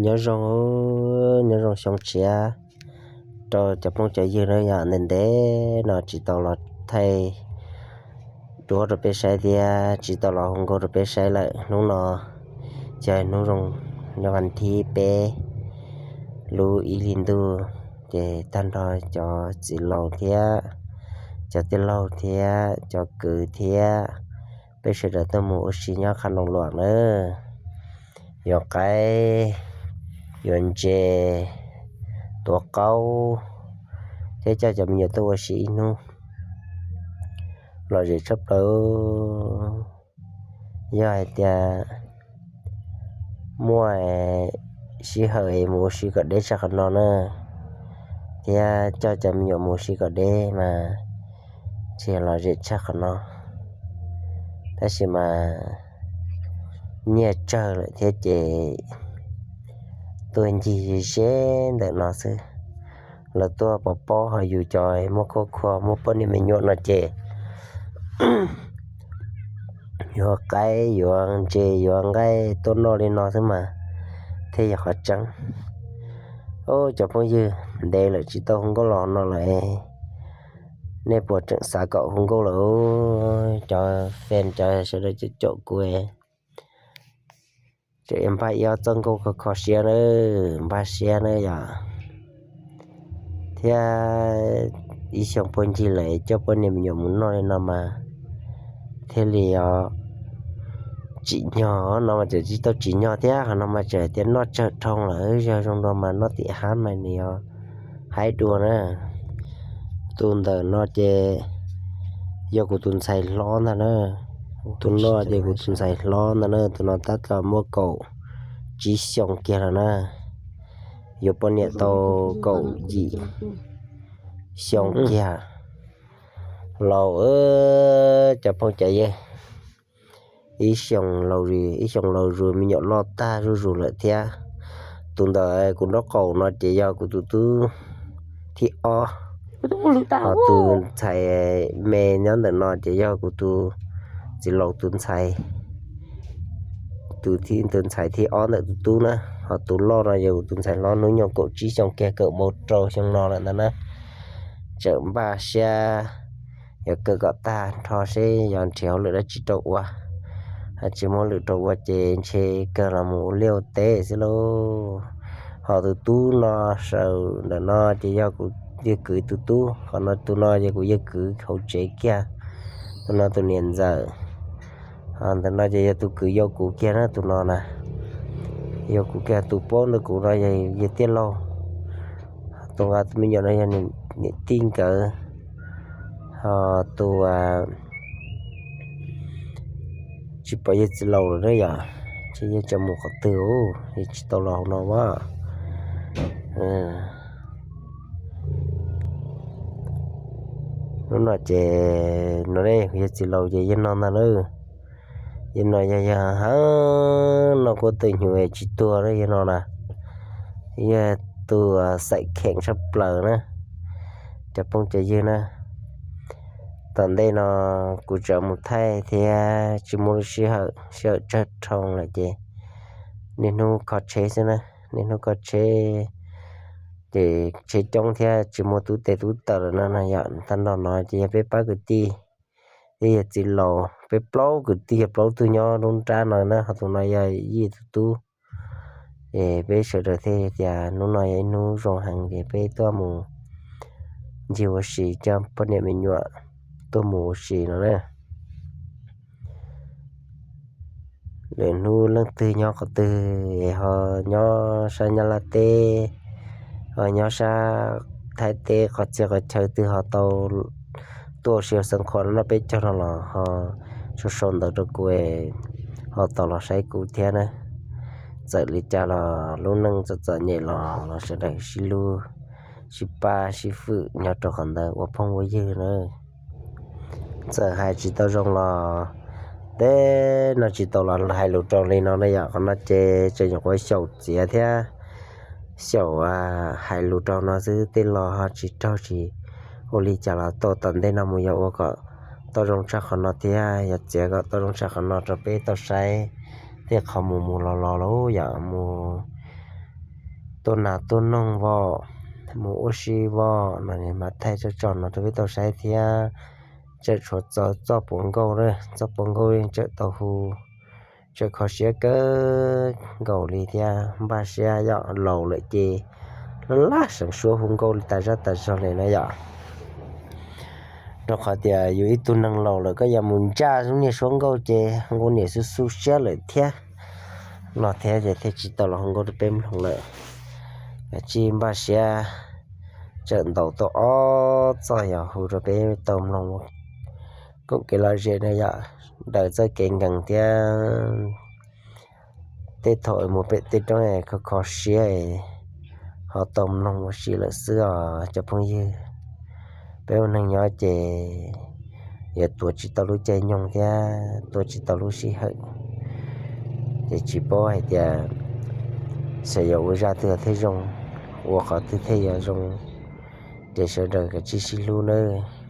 Nyob zoo, nyob zoo xyoo tshiab rau cov phooj cov ywg na yom. Ntev ntev no tsis tau los thaij duab rau peb saib thiab tsis tau los hu nkauj rau peb saib lawm. Hnub no ces hnub zoo, nyob vas thib peb lub ib hlis ntuj, ces tag nrho cov txiv laus thiab cov tij laug thiab cov kwv thiab peb sawv daws tuaj mus ua si nyob qhov no luam na. Yuav qaib, yuav ntses, tuav qaub, thiab coj cov me nyuam tuaj ua si ib hnub lom zem tshaj plaws. Yog hais tias muaj sij hawm es mus ua si kom deb tshaj qhov no na, thiab coj cov me nyuam mus ua si kom deb mas ntshe lom zem tshaj qhov no. Tab sis mas nyiaj tsawg lawm thiab ces tuaj ncig ze ze ntawm no xwb. Lawv tuaj pov pob ho yus cov muaj khua khua muaj poj niam me nyuam no ces yuav qaib yuav ntses yuav nqaij tuaj noj li no xwb mas thiaj yog qhov tseeb. Ub, cov phooj ywg, ntev lawm tsis tau hu nkauj los no lawm, nej puas tseem xav kom hu nkauj lawm? Cov fan cov sawv daws caum caum kuv, tseem npaj ib ob txoj nkauj kho kho siab na, npaj siab na yom. Thiab ib xyoos puag ncig lawm coj poj niam me nyuam mus noj li no mas thiaj li os, tsim nyog no mas tseem tsis tau tsim nyog thiab, qhov no mas tseem hais tias noj tsawg dhau lawm, yog zoo dua mas noj tim hab mas nws yog haib dua na. Tus ntawm no ces yog kuv tus ntxhais hlob ntag na. Tus no ces kuv tus ntxhais hlob ntag na, tus no tab tom muaj kaum tsib xyoos kiag lawm na. Yuav poj niam tau kaum yim xyoo kiag. Laus, cov phooj cov ywg, ib xyoos laus, ib xyoos laus zus me nyuam loj tag zuj zus lawm thiab. Tus ntawm kuv nraub qaum no ces yog kuv tus tub thib ob, ho tus ntxhais me nyob ntawm no ces yog kuv tus txiv laus tus ntxhais, tus ntxhais thib ob ntawm tus tub na. Ho tus loj no yog kuv tus ntxhais hlob, hnub nyoog kaum tsib xyoo kiag, kaum mus rau xyoo no lawm ntag na. Tseem npaj siab yuav kawm kom tag nrho seb yuav nrhiav hauj lwm dab tsi rau ua. Tsis muaj hauj lwm rau ua ces ntshe kawg los mus ua liaj ua teb xwb lauj. Ho tus tub no saum ntawm no ces yog kuv yawg kwv tus tub, qhov no tus no yog kuv yawg kwv hauv tsev kiag, tus no tus niam ntxawm. Ho ntawm no ces yog tus kwv yau kuv kiag na, tus no na, yau kuv kiag. Tus paub ntawm kuv no yog yawg tij laug, tus nqa tus me nyuam no yog niam tij nkawd. Ho tus tsis pom yawg txiv laus lawm na yom, ces yawg tseem mus qhov twg, yawg tsis tau los hauv no as. Hnub no ces no ne, yawg txiv laus ces yawg no ntag na. Yawg no yog yawg heev no, kuj twm hnyuv tsis tuag na yawg no na. Yog tus xaim kheem tshaj plaws na, cov phooj cov ywg na. Tom ntej no kuv tseem mus thaij thiab tsis muaj lub sij hawm, sij hawm tsawg dhau lawm ces niaj hnub kho tsheb xwb na, niaj hnub kho tsheb ces tsheb coob thiab tsis muaj tub tes tub taws lawm no na yom. Tag nrho no ces yog peb pab kwv tij, yog yawg txiv laus, peb plaub kwv tij yog plaub tug nyob lub nrab no na, ho tus no yog yij tus tub. Es peb sawv daws thiaj tias hnub no yog ib hnub zoo heev ces peb tuaj mus ncig ua si, coj poj niam me nyuam tuaj mus ua si no na. Lwm hnub leej twg nyob qhov twg es ho nyob sab Nyab Laj teb, ho nyob sab Thaib teb, qhov txhia qhov chaw twg ho tau tuaj ua si xeev khuam noj peb caug no los ho sau sau ntawv rau kuv, ho tau los saib kuv thiab na. Txawm li cas los lub neej txom txom nyem los los sawv daws sib hlub, sib pab sib fwm nyob rau qhov ntawd ua phooj ua ywg na. Txawm hais tsis tau zoo los tej no tsis tau los hais lus rau li no na yom. Qhov no ces tseem nyuam qhuav xyaum txiav thiab xyaum hais lus rau no xwb, tej los ho tsis raug tsis ua li cas los tau. Tom ntej no mus yog ua kom tau zoo tshaj qhov no thiab, yog txiav kom tau zoo tshaj qhov no rau peb tau saib tej qhov mus mus los los lauj, yog mus tua nas tua noog vos, mus ua si vos no, mas thaij tso tso no rau peb tau saib thiab. Tseem tshuav txoj puav nkauj, txoj puav nkauj tseem tau hu, tseem kho siab kawg nkaus li thiab. Npaj siab yog laus lawm ces laj laj seev suab hu nkauj li tas zaj tas zog li na yom. Rau qhov tias yus ib tug neeg laus lawm koj yuav mus ntsaj lub niag suab nkauj ces nkaus niam xub xub siab lawm thiab. No thiab ces thiaj tsis tau los hu nkauj rau peb mloog lawm. Kav tsij npaj siab, tseem ntaus tau ob txoj yog hu rau peb tau mloog koom kev lom zem na yom, daws txoj kev nkees thiab. Tej thaum mus pem tej roob kho kho siab, ho tau mloog ua si lawm xwb os cov phooj ywg. Peb ua neeg nyob ces yuav tuav tsis tau lub caij nyoog thiab tuav tsis tau lub sij hawm, ces tsis paub hais tias xyov yuav ua zaj twg thiaj zoo, ua qhov twg thiaj yuav zoo. Ces sawv daws kav tsij sib hlub nawb.